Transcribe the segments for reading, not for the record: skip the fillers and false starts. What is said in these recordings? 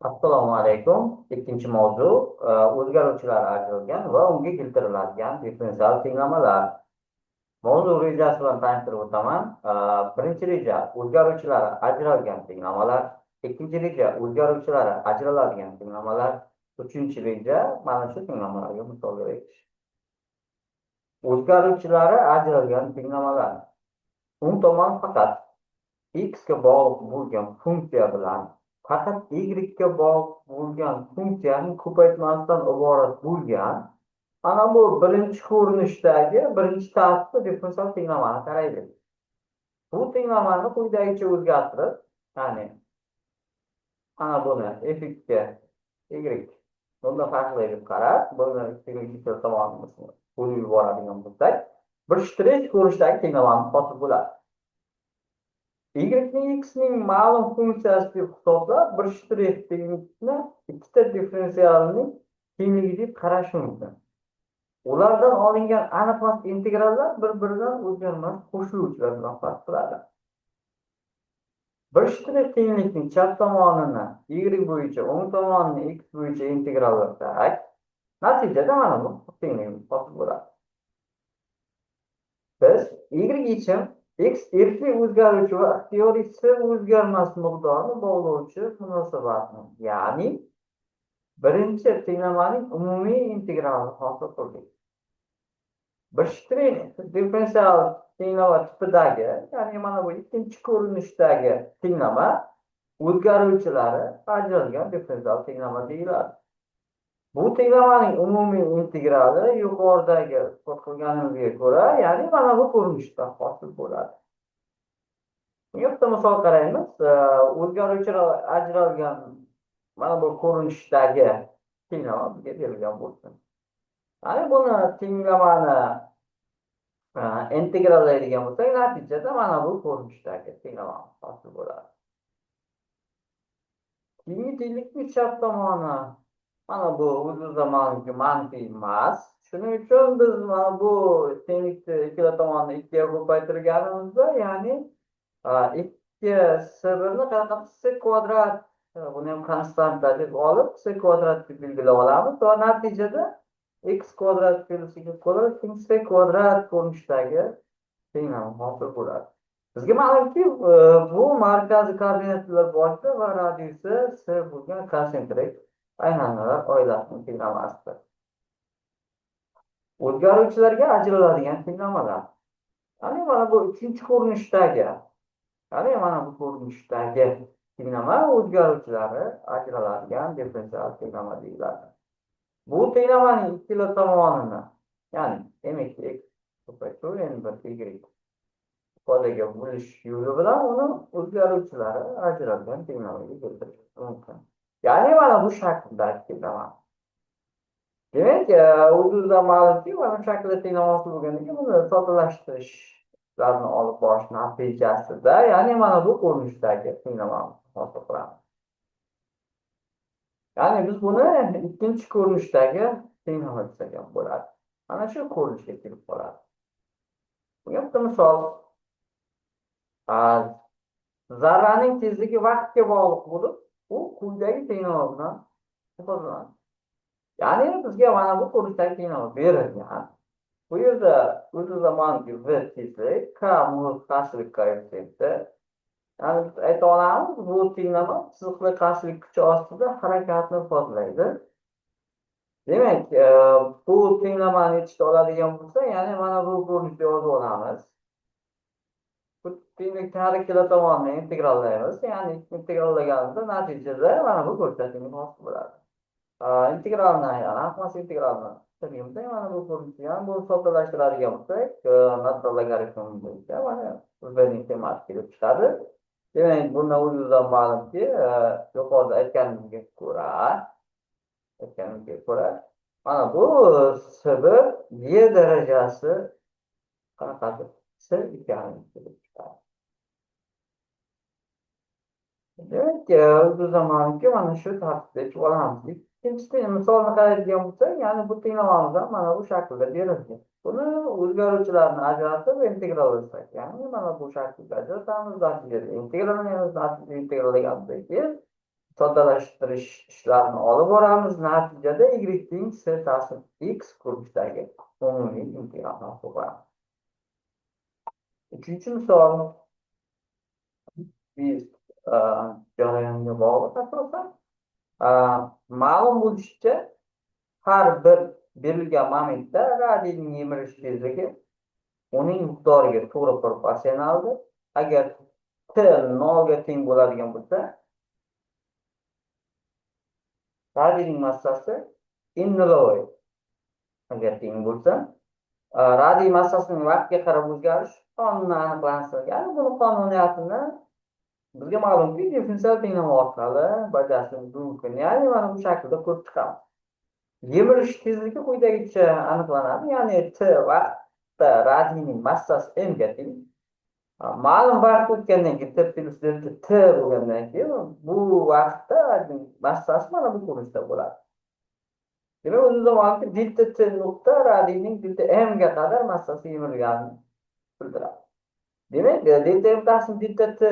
Assalomu alaykum. Ikkinchi mavzu o'zgaruvchilar ajralgan va unga keltiriladigan differensial tenglamalar. Mavzu rejasi bilan tanishtirib o'taman. Birinchi reja o'zgaruvchilari ajralgan tenglamalar. Ikkinchi reja o'zgaruvchilari ajraladigan tenglamalar. Uchinchi reja mana shu tenglamalarga misol berish. O'zgaruvchilari ajralgan tenglamalar. O'ng tomon faqat x ga bog'liq bo'lgan funksiya bilan faqat y ga bog'liq bo'lgan funksiyaning ko'paytmasidan iborat bo'lgan mana bu birinchi ko'rinishdagi birinchi tartibli differensial tenglamani qaraylik. Bu tenglamani quyidagicha o'zgartirib, ya'ni mana buni f ga y bundan farqli deb qarab, buni ikkala tomonimizni bo'lib yuboradigan bo'lsak, bir shtrix ko'rinishdagi tenglamamiz hosil bo'ladi. Y ning x ning ma'lum funksiyasi deb hisoblab, bir shtrix tenglikni ikkita differensialning tengligi deb qarash mumkin. Ulardan olingan aniqmas integrallar bir-biridan o'zgarmas qo'shiluvchilar bilan farq qiladi. Bir shtrix tenglikning chap tomonini y bo'yicha, o'ng tomonini x bo'yicha integrallasak, natijada mana bu tenglik hosil bo'ladi. Biz y yechim x erkli o'zgaruvchi va ixtiyoriy s o'zgarmas miqdorini bog'lovchi munosabatni, ya'ni birinchi tenglamaning umumiy integralini hosil qildik. Bir shtrix differensial tenglama tipidagi, ya'ni mana bu ikkinchi ko'rinishdagi tenglama o'zgaruvchilari ajralgan differensial tenglama deyiladi. Bu tenglamaning umumiy integrali yuqoridagi isbot qilganimizga ko'ra, ya'ni mana bu ko'rinishda hosil bo'ladi. Bunga bitta misol qaraymiz. O'zgaruvchilar ajralgan mana bu ko'rinishdagi tenglama bizga berilgan bo'lsin. Ya'ni buni tenglamani integrallaydigan bo'lsak, natijada mana bu ko'rinishdagi tenglama hosil bo'ladi. Keyingi tenglikning chap tomoni mana bu o'z-o'zidan ma'lumki manfiy emas. Shuning uchun biz mana bu tenglikni ikkala tomonni 2 ga ko'paytirganimizda, ya'ni 2 s1 ni qanaqa s kvadrat, buni ham konstanta deb olib, s kvadrat deb belgilab olamiz va natijada x kvadrat plyus y kvadrat teng s kvadrat ko'rinishdagi tenglama hosil bo'ladi. Bizga ma'lumki, bu markaziy koordinatalar boshida va radiusi s bo'lgan konsentrik aylanmalar oilasining tenglamasidir. O'zgaruvchilarga ajraladigan tenglamalar. Ya'ni mana bu uchinchi ko'rinishdagi, ya'ni mana bu ko'rinishdagi tenglama o'zgaruvchilari ajraladigan differensial tenglama deyiladi. Bu tenglamaning ikkala tomonini, ya'ni m2 x ko'paytiruv m1 y ifodaga bo'lish yo'li bilan uni o'zgaruvchilari ajralgan tenglamaga keltirish mumkin. Ya'ni mana bu shakldagi tenglama. Demak, o'z-o'zidan ma'lumki, mana bu shaklda tenglama hosil bo'lgandan keyin buni soddalashtirishlarni olib borish natijasida, ya'ni mana bu ko'rinishdagi tenglamani hosil qilamiz. Ya'ni biz buni ikkinchi ko'rinishdagi tenglama desak ham bo'ladi. Mana shu ko'rinishga kelib qoladi. Bunga bitta misol. Zarraning tezligi vaqtga bog'liq bo'lib, u quyidagi tenglama bilan ifodalanadi. Ya'ni bizga mana bu ko'rinishdagi tenglama berilgan. Bu yerda o'z-o'zidan ma'lumki v tezlik, k muhit qarshilik koeffitsiyenti. Ya'ni biz ayta olamiz, bu tenglama chiziqli qarshilik kuchi ostida harakatni ifodalaydi. Demak, bu tenglamani yechishda oladigan bo'lsa, ya'ni mana bu ko'rinishda yozib olamiz. Bu tenglikni har ikkala tomonini integrallaymiz. Ya'ni integrallaganimizda natijada mana bu ko'rsatuvimiz hosil bo'ladi. Integralni, ya'ni aniqmas integralni bo'lsa, mana bu ko'rinishda, ya'ni bu soddalashtiradigan bo'lsak, natural logaritm bo'yicha mana v temasi kelib chiqadi. Demak, bundan o'z-o'zidan ma'lumki, yuqorida aytganimizga ko'ra, mana bu s1 y darajasi qanaqadir s ekanligi kelib chiqadi. Demak, o'z-o'zidan ma'lumki, mana shu tartibda yechib olamiz. Ikkinchi misolni qaraydigan bo'lsak, ya'ni bu tenglamamiz ham mana bu shaklda berilgan. Buni o'zgaruvchilarni ajratib integrallasak, ya'ni mana bu shaklda ajratamiz, natijada integrallaymiz, natijada integrallagandan keyin Soddalashtirish ishlarini olib boramiz. Natijada y teng s taqsim x ko'rinishidagi umumiy integralni topamiz. Uchinchi misol biz jarayonga bog'liq asosan. Ma'lum bo'lishicha, har bir berilgan momentda radiyning yemirish tezligi uning miqdoriga to'g'ri proporsionaldir. Agar t 0 ga teng bo'ladigan bo'lsa, radiyning massasi m nol agar teng bo'lsa, radiy massasining vaqtga qarab o'zgarish qonuni aniqlansin. Ya'ni buni qonuniyatini bizga ma'lumki, differensial tenglama orqali bajarishimiz mumkin. Ya'ni mana bu shaklda ko'rib chiqamiz. Yemirish tezligi quyidagicha aniqlanadi. Ya'ni t vaqtda radiyning massasi m ga teng. Ma'lum vaqt o'tgandan keyin t plus delta t bo'lgandan keyin bu vaqtda radiyning massasi mana bu ko'rinishda bo'ladi. Demak, o'zimizda ma'lumki, delta t nuqta radiyning delta m ga qadar massasi yemirilganini bildiradi. Demak, delta m taqsim delta t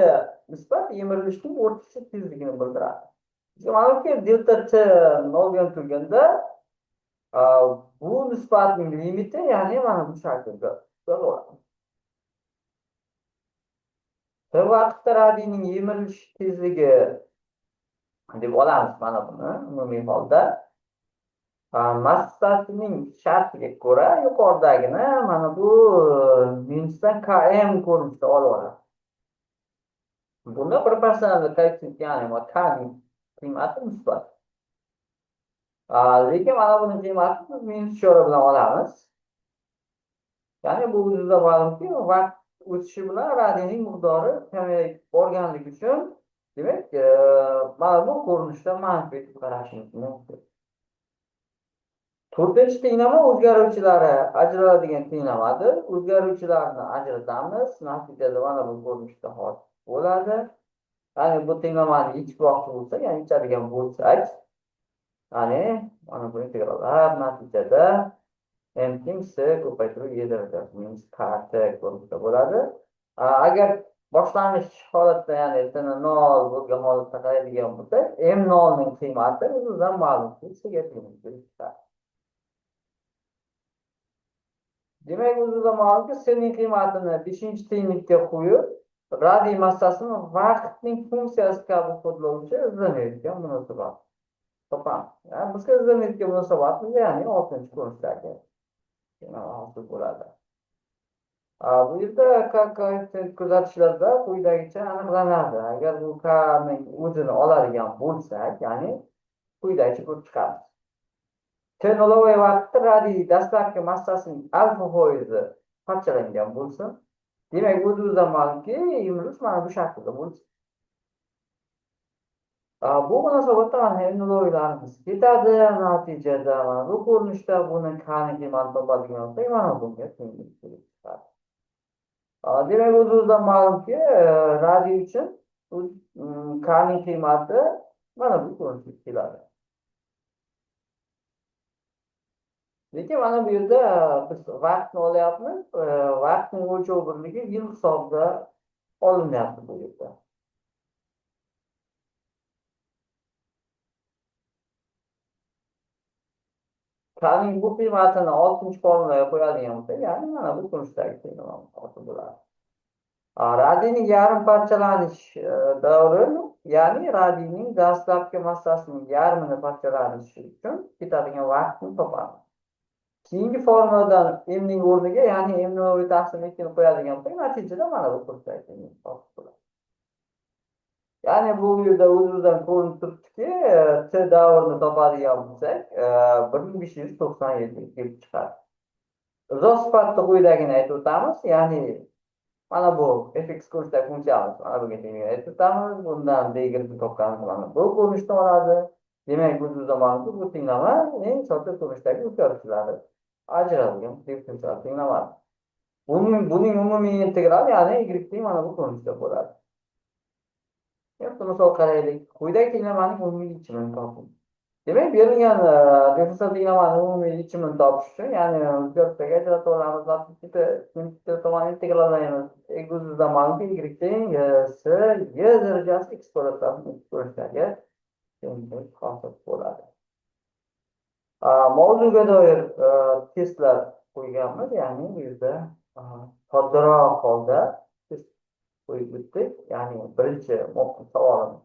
nisbat yemirilishning o'rtacha tezligini bildiradi. Bizga ma'lumki, delta t nolga intilganda bu nisbatning limiti, ya'ni mana bu shaklda bo'ladi. T vaqtda radiyning yemirilish tezligi deb olamiz mana buni umumiy holda. Massasining shartiga ko'ra yuqoridagini mana bu minusdan km ko'rinishida olib olamiz. Bunda proporsional koeffitsient, ya'ni k ning qiymati musbat. Lekin mana buning qiymatini biz minus ishora bilan olamiz. Ya'ni bu o'zida ma'lumki, vaqt o'tishi bilan radiyning miqdori kamayib borganligi uchun, demak, mana bu ko'rinishda manfiy deb qarashimiz mumkin. To'rtinchi tenglama o'zgaruvchilari ajraladigan tenglamadir. O'zgaruvchilarni ajratamiz. Natijada mana bu ko'rinishda hosil bo'ladi. Ya'ni bu tenglamani yechmoqchi bo'lsak, ya'ni yechadigan bo'lsak, ya'ni mana bu integrallar natijada m teng s ko'paytirib e darajasi minus kt ko'rinishda bo'ladi. Agar boshlang'ich holatda, ya'ni t ni 0 bo'lgan holatda qaraydigan bo'lsak, m 0 ning qiymati o'zidan ma'lumki s ga teng kelib chiqadi. Demak, o'zida ma'lumki, s ning qiymatini 5-tenglikka qo'yib, radiy massasini vaqtning funksiyasi kabi kodlovchi z ga munosabat topamiz. Ya'ni bizga z ga munosabatimiz, ya'ni 6-ko'rinishdagi hosil bo'ladi. Bu yerda k koeffitsient kuzatishlarda quyidagicha aniqlanadi. Agar bu k ning o'zini oladigan bo'lsak, ya'ni quyidagicha ko'rib chiqamiz. T nolavoy vaqtda radiy dastlabki massasining alfa foizi parchalangan bo'lsa, demak, o'zimizdan ma'lumki, yemirish mana bu shaklda bo'lsin. Bu munosabatda mana m nolavoylarimiz ketadi. Natijada mana bu ko'rinishda buni k ning qiymatini topadigan bo'lsak, mana bunga tenglik kelib chiqadi. Demak, o'zimizdan ma'lumki, radiy uchun k ning qiymati mana bu ko'rinishga keladi. Lekin mana bu yerda biz vaqtni olyapmiz. Vaqtning o'lchov birligi yil hisobida olinyapti bu yerda. K'ning bu qiymatini 6-formulaga qo'yadigan bo'lsak, ya'ni mana bu ko'rinishdagi tenglama hosil bo'ladi. Radiyning yarim parchalanish davri, ya'ni radiyning dastlabki massasining yarmini parchalanishi uchun ketadigan vaqtni topamiz. Keyingi formuladan m ning o'rniga, ya'ni m nol taqsim 2 ni qo'yadigan bo'lsak, natijada mana bu ko'rinishdagi tenglama hosil bo'ladi. Ya'ni bu yerda o'zimizdan ko'rinib turibdiki, t davrini topadigan bo'lsak, 1597 kelib chiqadi. Izoh sifatida quyidagini aytib o'tamiz, ya'ni mana bu fx ko'rinishidagi funksiyamiz mana bunga tengligini aytib o'tamiz. Bundan d ni topganimiz mana bu ko'rinishda oladi. Demak, o'zimizdan ma'lumki, bu tenglama eng sodda ko'rinishdagi o'zgaruvchilari ajralgan differensial tenglamadir. Buning umumiy integrali, ya'ni y teng mana bu ko'rinishda bo'ladi. Endi misol qaraylik. Quyidagi tenglamaning umumiy yechimini toping. Demak, berilgan differensial tenglamaning umumiy yechimini topish uchun, ya'ni o'zgarishlarga ajratib olamiz, natijada tomon integrallaymiz. O'zimizdan ma'lumki, y teng s y darajasi x kvadrat ko'rinishdagi Tenglik hosil bo'ladi. Mavzuga doir testlar qo'yganmiz, ya'ni bu yerda soddaroq holda test qo'yib o'tdik. Ya'ni birinchi savolimiz: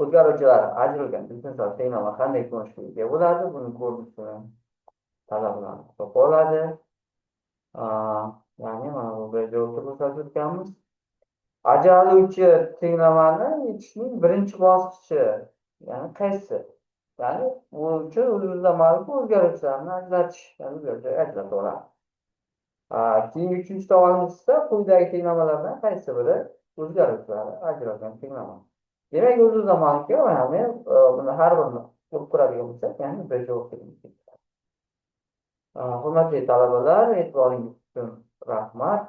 o'zgaruvchilar ajralgan differensial tenglama qanday ko'rinishga ega bo'ladi? Buni ko'rinishini talabalar topa oladi. Ya'ni mana bu javobda ko'rsatib o'tganmiz. Ajraluvchi tenglamani yechishning birinchi bosqichi, ya'ni qaysi? Ya'ni bu uchun o'zimizda ma'lum o'zgaruvchilarni ajratish, ya'ni ajratib olamiz. Keyingi uchinchi savolimiz esa: quyidagi tenglamalardan qaysi biri o'zgaruvchilari ajralgan tenglama? Demak, o'zimizda ma'lumki, ya'ni buni har birini ko'rib turadigan bo'lsak, ya'ni bir javob. Hurmatli talabalar, e'tiboringiz uchun rahmat.